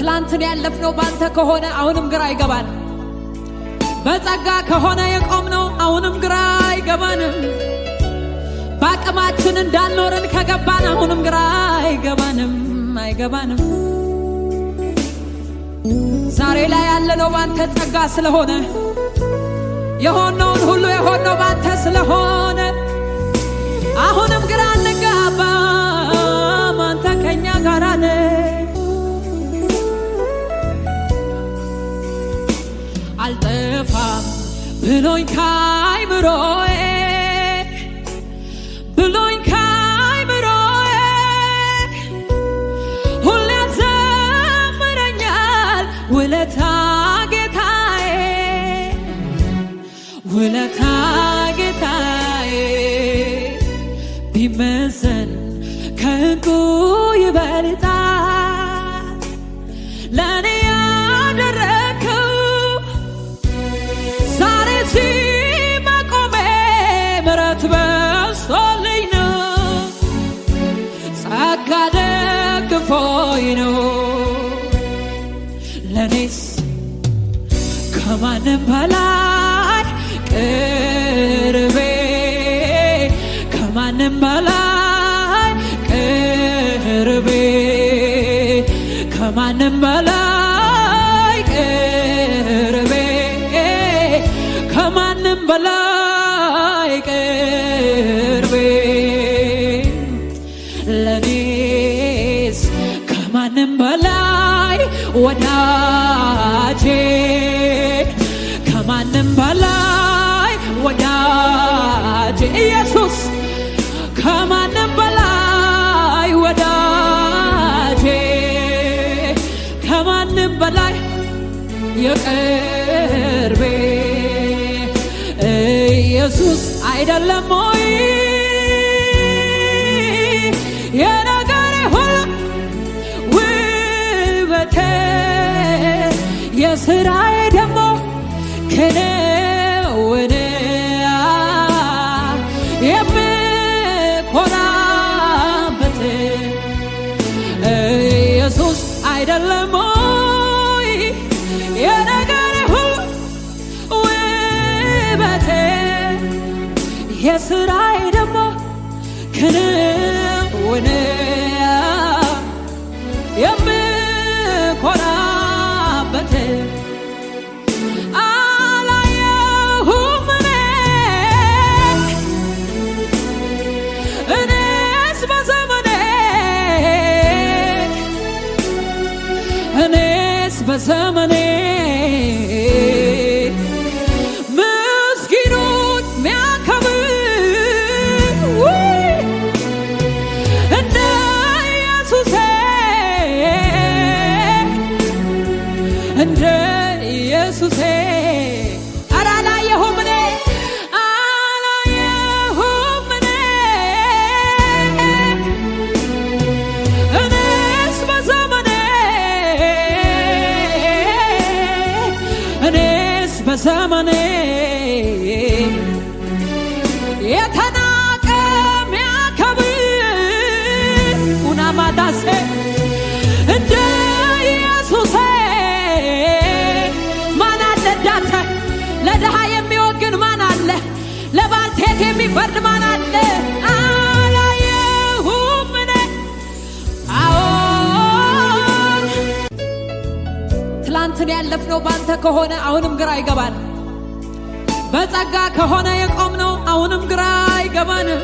ትላንትን ያለፍነው ባንተ ከሆነ አሁንም ግራ አይገባን። በጸጋ ከሆነ የቆምነው አሁንም ግራ አይገባንም። በአቅማችን እንዳልኖርን ከገባን አሁንም ግራ አይገባንም፣ አይገባንም። ዛሬ ላይ ያለነው ባንተ ጸጋ ስለሆነ፣ የሆነውን ሁሉ የሆነው ባንተ ስለሆነ አሁንም ግራ አንጋባም። አንተ ከኛ ጋር ነህ። አልጠፋም ብሎኝ ካይምሮዬ፣ ብሎኝ ካይምሮዬ፣ ሁሌ ያዘምረኛል ውለታ ጌታዬ፣ ውለታ ጌታዬ ቢመዘን ከዕንቁ ይበልጣል ለእኔ ያደረግከው። ዛሬ እዚህ መቆሜ ምሕረት በዝቶልኝ ነው፣ ጸጋ ደግፎኝ ነው። ለኔስ ከማንም በላይ ቅርቤ፣ ከማንም በላይ ቅርቤ፣ ከማንም በላይ ቅርቤ፣ ከማንም በላይ ቅርቤ፣ ለኔስ ከማንም በላይ ወዳጄ፣ ከማንም በላይ ወዳጄ ኢየሱስ፣ ከማንም በላይ ወዳጄ፣ ከማንም በላይ የቅርቤ ኢየሱስ አይደለም ወይ የነገሬ ሁሉ ውበቴ፣ የስራዬ ደግሞ ክንውን የምኮራበት ኢየሱስ አይደለም ወይ የነገሬ ሁሉ ውበቴ፣ የስራዬ ደግሞ ክንውን የምኮራበት? አላየሁም እኔ፣ እኔስ በዘመኔ፣ እኔስ በዘመኔ ምስኪኑን ሚያከብር ውይ እንደ ኢየሱሴ፣ እንደ ኢየሱሴ። ኧረ አላየሁም እኔ፣ አላየሁም እኔ፣ እኔስ በዘመኔ፣ እኔስ በዘመኔ የተናቀ ሚያከብር ኡናማዳሴ እንደ ኢየሱሴ ማን አለ? እንዳንተ ለድሃ የሚወግን ማን አለ? ለባልቴት የሚፈርድ ማን አለ? አላየሁም እኔ። አዎ፣ ትላንትን ያለፍነው ባንተ ከሆነ አሁንም ግራ አይገባን። በጸጋ ከሆነ የቆምነው አሁንም ግራ አይገባንም።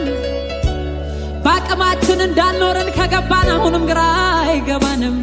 በአቅማችን እንዳልኖርን ከገባን አሁንም ግራ አይገባንም።